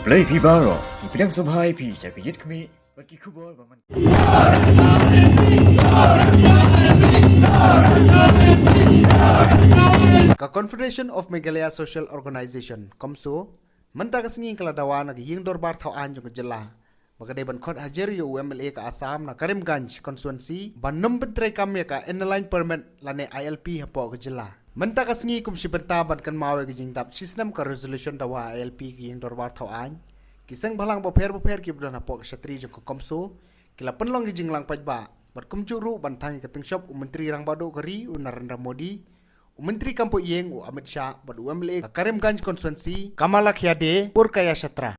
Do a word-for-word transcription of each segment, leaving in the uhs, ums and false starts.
Khublei phi baroh, ngi pdiang sngewbha ïa phi sha ka Ïit Khmih bad ki khubor ba man. Ka Confederation of Meghalaya Social Organization, CoMSO, mynta ka sngi ka la dawa na ka ïing dorbar thaw aiñ jong ka jylla ba ka dei ban khot hajir ïa u M L A ka Assam na Karimganj constituency ban nym pyntreikam ïa ka Inner Line Permit lane I L P hapoh ka jylla. Mynta ka sngi kum shi bynta ban kynmaw ïa ka jingdap shi snem ka resolution dawa I L P ka ïing dorbar thaw aiñ, ki seng bhalang bapher bapher kiba don hapoh ka shatri jong ka CoMSO ki la pynlong ïa ka jinglang paidbah bad kumjuh ruh ban thang ïa ka tyngshop u Myntri Rangbah Duh ka ri u Narendra Modi, u Myntri Kam Pohïing u Amit Shah bad u M L A ka Karimganj constituency Kamalakhyade Purkayashetra.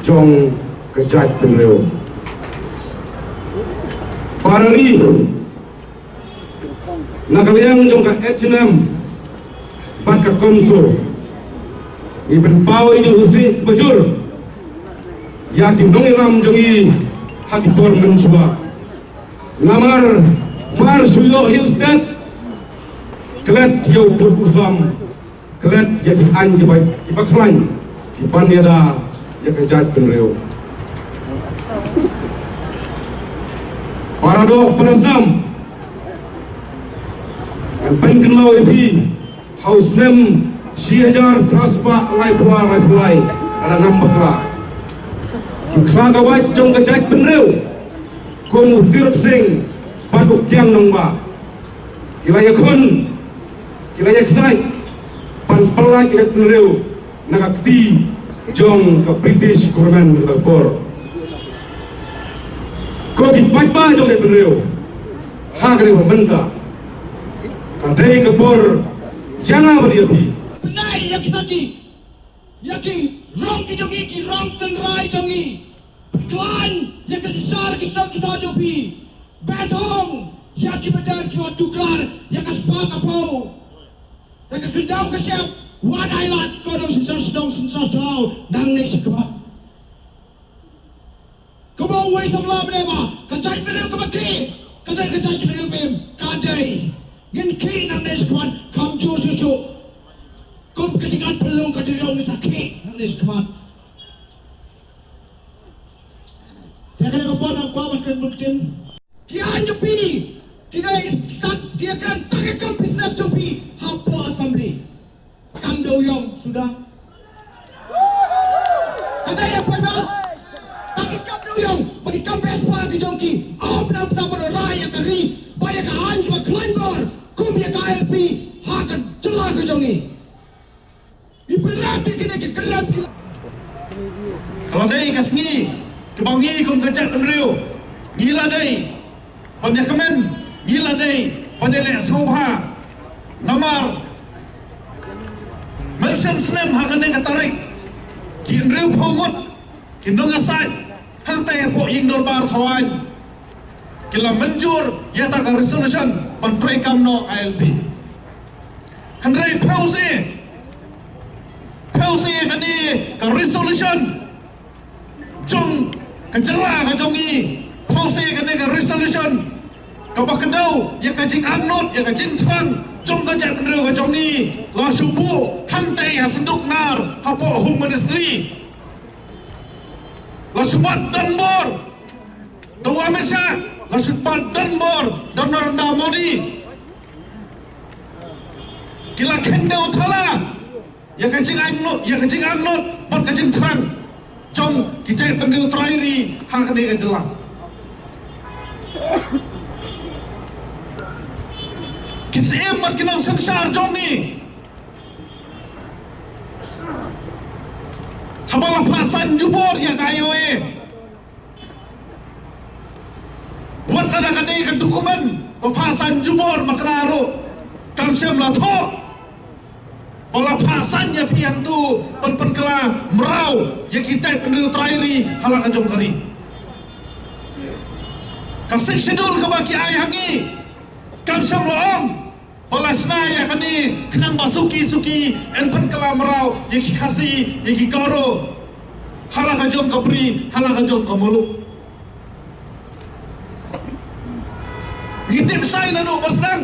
Jong ka jaitbynriew. Para ri, na ka liang jong ka H N M bad ka CoMSO, ngi pynpaw ïa ka jingkhuslai kaba jur ïa ki nongïalam jong ngi ha ki por mynshuwa. Namar mar shu ïoh Hill State, klet ïa u pud u sam, klet ïa ki aiñ kiba, kiba khlaiñ, ki ban ïada ïa ka jaitbynriew. Para doh para snam, ngan pynkynmaw ïa phi, ha u snem shi hajar phra spah laiphew ar laiphew lai, lada ngam bakla, ki khlawait jong ka jaitbynriew kum u Tirot Sing bad u Kiang Nangbah ki la ïakhun, ki la ïaksaid ban pyllait ïa ka jaitbynriew na ka kti jong ka British government ha kata ka por. Ko ki paidbah jong ka jaitbynriew, ha kane ka mynta ka dei ka por ïa nga bad ïa phi. Pynai ïa kita ki, ïa ki rong ki jong ngi, ki rong tynrai jong ngi. Khlaiñ ïa ka shisha ki song ki song jong phi. Bad ong ïa ki bader ki wan tuklar ïa ka spah ka phew, ïa ka khyndew ka shyiap, wat ai lad, ko dong shisha sdong shisha thaw nangne shakhmat. Kumba uwei samla ba dei ba ka jaitbynriew kaba khih ka dei ka jaitbynriew ba im, ka dei. Ngin khih nangne shakhmat, kham jur shuh shuh. Kum ka jingïaid pynlong ka dei ruh ngin sa khih nangne shakhmat. Te kane ka por nga kwah ban kren bun ktien. Ki aiñ jong phi ki dei tang, ki ïakren tang ïa ka kam business jong phi hapoh Assembly. Kam dei u ïong suda. Ka dei ïa phi ba tang ïa ka kam dei u ïong, ba ki kam best pa ki jong ki. Ym nang pynban ban rai ïa ka ri bad ïa ka aiñ kaba khlaiñ bor kum ïa ka I L P ha ka jylla ka jong ngi. Ngi pynrem ïa kine ki kyrem ki. Ka la dei ka sngi kaba ngi kum ka jaitbynriew ngi la dei ban ïakmen, ngi la dei ban ïaleh sngewbha. Namar mynshem snem ha kane ka tarik ki hynriewphew ngut ki nongïasaid hangtei hapoh ïing dorbar thaw aiñ ki la mynjur ïa kata ka resolution ban treikam noh I L P. Hynrei phewse, phewse ïa kane ka resolution jong ka jylla ka jong ngi, phewse ïa kane ka resolution kaba kdew ïa ka jingangnud, ïa ka jingthrang jong ka jaitbynriew ka jong ngi, la shu buh hangtei ha synduk nar hapoh Home Ministry. La shu bat donbor da u Amit Shah, la shu bat donbor da u Narendra Modi. Ki la khyndew thala ïa ka jingangnud, ïa ka jingangnud bad ka jingthrang jong ki jaitbynriew trai ri ha kane ka jylla. Ki syiem bad ki nongsynshar jong ngi, haba la phah saiñ jubor ïa ka I O A, wat lada ka dei ka document ba phah saiñ jubor ma kane ruh, kam shym la thoh ba la phah saiñ ïa phi hangto ban pynkylla mraw ïa ki jaitbynriew trai ri ha la ka jong ka ri. Ka Sixth Schedule kaba ki ai ha ngi, kam shym la ong ba la shna ïa kane khnang ba suki suki yn pynkylla mraw ïa ki Khasi, ïa ki Garo ha la ka jong ka bri, ha la ka jong ka muluk. Ngi tip shai naduh ba sdang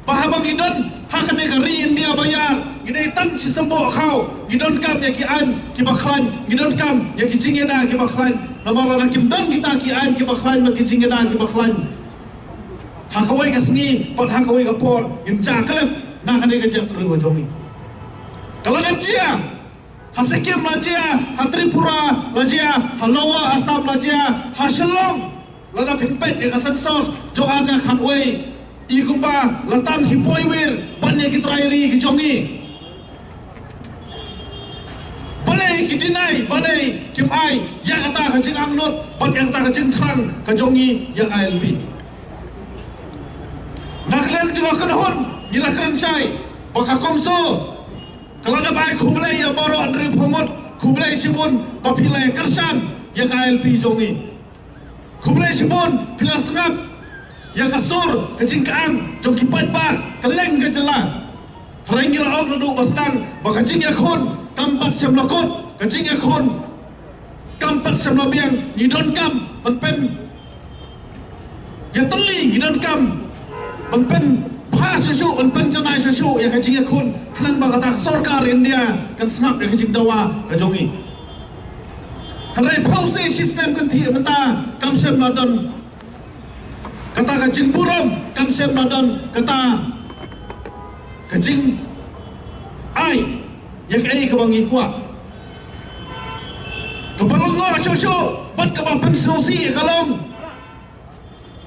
ba haba ngi don ha kane ka ri India ba ïar, Ngi dei tang shi symboh khaw, ngi donkam ïa ki aiñ kiba khlaiñ, ngi donkam ïa ki jingïada kiba khlaiñ. Namar lada kim don kita ki aiñ kiba khlaiñ bad ki jingïada kiba khlaiñ, ha kawei ka sngi bad ha kawei ka por ngin jah khlem na kane ka jaitbynriew ka jong ngi. Ka la dep jia, ha Sikkim la jia, ha Tripura la jia, ha Lower Assam la jia, ha Shillong. Lada phin peit ïa ka census jong ar hajar khatwei, i kumba la tan ki poiwir ban ïa ki trai ri ki jong ngi. Balei ki deny, balei kim ai ïa kata ka jingangnud bad ïa kata ka jingthrang ka jong ngi ïa ka I L P. Na ka liang jong ka kynhun ngi la kren shai ba ka CoMSO ka la dep ai khublei ïa baroh, Andrew Phongmut, khublei shibun ba phi la ïa kyrshan ïa ka I L P jong ngi. Khublei shibun phi la sngap ïa ka sur ka jingkyang jong ki paidbah kylleng ka jylla. Hynrei ngi la ong naduh ba sdang ba ka jingïakhun kam pat shym la kut, ka jingïakhun kam pat shym la biang. Ngi donkam ban pyn ïa tylli, ngi donkam ban pynbha shuh shuh, ban pynjanai shuh shuh ïa ka jingïakhun khnang ba kata ka sorkar India kan sngap ïa ka jingdawa ka jong ngi. Hynrei phew shi snem kynthih mynta kam shym la don kata ka jingburom, kam shym la don kata ka jingai ïa kaei kaba ngi kwah. Kaba long shuh shuh bad kaba pynsngewsih ka long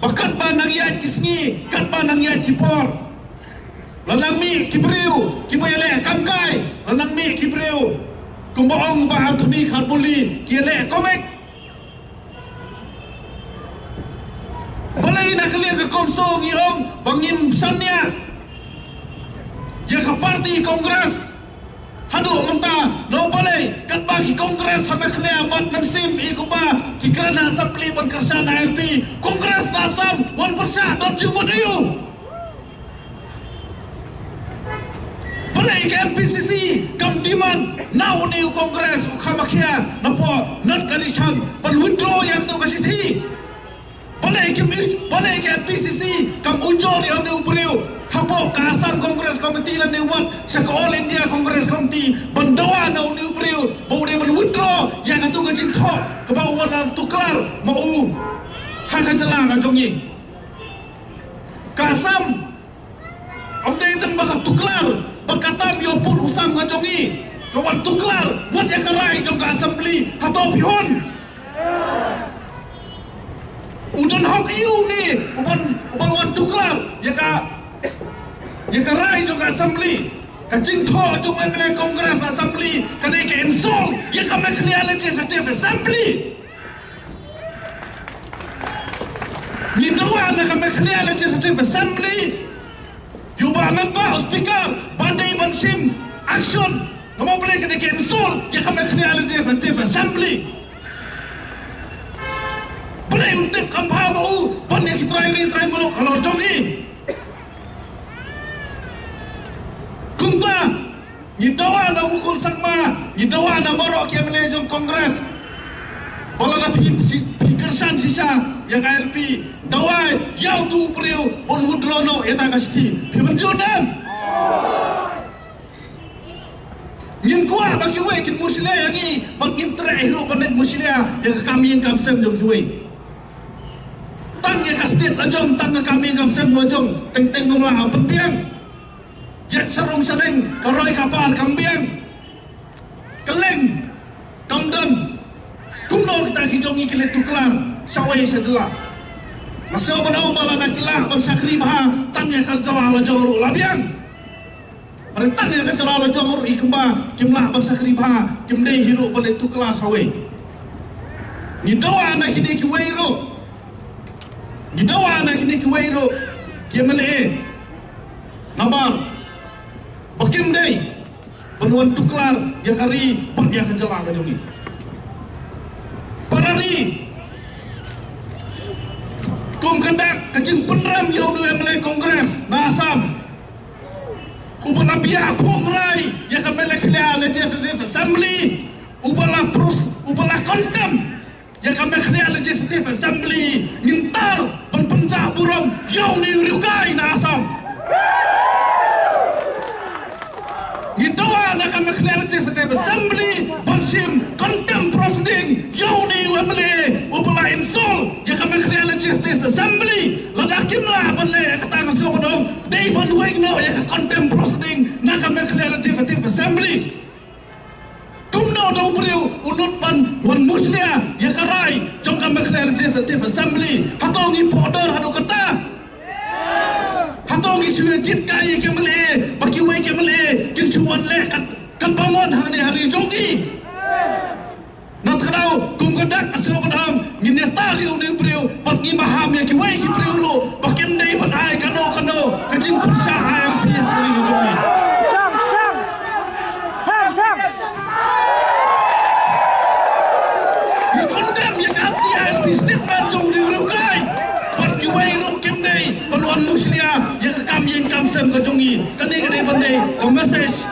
ba katba nang ïaid ki sngi, katba nang ïaid ki por, la nang mih ki briew kiba ïaleh kam kai, la nang mih ki briew kumba ong Bah Anthony Khatbuli, ki ïaleh comic. Balei na ka liang ka CoMSO ngi ong ba ngim shaniah ïa ka party Congress? Haduh mynta, no balei katba ki Congress ha Meghalaya bad mynsiem i kumba ki kren ha Assembly ban kyrshan I L P, Congress na Assam wan pyrshah don jingmut aïu? Balei ka M P C C kam demand na une u Congress u Kamakhia napoh North Karishan ban withdraw ïa katu ka shithi? Balei kim ij, balei ka M P C C kam ujor ïa une u briew hapoh ka Assam Congress Committee lane wat sha ka All India Congress Committee ban dawa na une u briew ba u dei ban withdraw ïa katu ka jingthoh kaba u wan tuklar ma u ha ka jylla ka jong ngi? Ka Assam ym dei tang ba ka tuklar bad ka tam ïa u pud u sam ka jong ngi, ka wan tuklar wat ïa ka rai jong ka Assembly. Hato phi hun? U don hok aïu une u ban, u ban wan tuklar ïa ka, ïa ka rai jong ka Assembly? Ka jingthoh jong u M L A Congress Assembly ka dei ka insult ïa ka Meghalaya Legislative Assembly. Ngi dawa na ka Meghalaya Legislative Assembly ïa u Bah Metbah u Speaker ba dei ban shim action. Namar balei ka dei ka insult ïa ka Meghalaya Legislative Assembly? Balei un tip kham bha ma u ban ïa ki trai ri trai muluk halor jong ngi? Kumta ngi dawa na u Mukul Sangma, ngi dawa na baroh ki M L A jong Congress ba lada phi, phi, phi kyrshan shisha ïa ka I L P, dawa ïa utu u briew ban withdraw noh ïa kata ka shithi. Phi mynjur ne em? Ngim kwah ba kiwei kin mushlia ïa ngi bad ngim treh hi ruh ban leit mushlia ïa ka kam ïing kam sem jong kiwei. Tang ïa ka state la jong, tang ïa ka kam ïing kam sem la jong, teng teng ngam lah ban pynbiang. Ïa sha rum sha ding, ka roi ka par kam biang. Kylleng kam don. Kumno kita ki jong ngi ki leit tuklar shawei sha jylla? Nga sngew ban ong ba lada ki lah ban shakri bha tang ïa ka jylla la jong ruh la biang. Hynrei tang ïa ka jylla la jong ruh i kumba kim lah ban shakri bha, kim dei hi ruh ban leit tuklar shawei. Ngi dawa na kine kiwei ruh. Ngi dawa na kine kiwei ruh ki M L A. Namar ba kim dei ban wan tuklar ïa ka ri bad ïa ka jylla ka jong ngi. Para ri, kum ka dak ka jingpynrem ïa u M L A Congress na Assam, uba la biah phung rai ïa ka Meghalaya Legislative Assembly, uba la prus, uba la condemn ïa ka Meghalaya Legislative Assembly, ngin tar ban pynjah burom ïa une u riewkai na Assam. Ngin ka Meghalaya Legislative Assembly ban shim contempt proceeding ïa une u M L A uba la insult ïa ka Meghalaya Legislative Assembly. Lada kim lah ban leh kata nga sngew ban ong dei ban weng noh ïa ka contempt proceeding na ka Meghalaya Legislative Assembly. Kumno da u briew u nud ban wan mushlia ïa ka rai jong ka Meghalaya Legislative Assembly? Hato ngi pok dor haduh kata? Hato ngi shu ïa jied kai ïa ki M L A ba kiwei ki M L A kin shu wan leh kat, kat ba mon hangne ha ri jong ngi? Na kata ka daw kum ka dak ka sngewbha ngin ïa tar ïa une u briew bad ngi maham ïa kiwei ki briew ruh ba kim dei ban ai kano kano ka jingpyrshah I L P ha ka ri ka jong ngi. Tam, tam. Tam, tam. Ngi condemn ïa ka anti I L P statement jong u riewkai bad kiwei ruh kim dei ban wan mushlia ïa ka kam ïing kam sem ka jong ngi. Kane ka dei ban dei ka message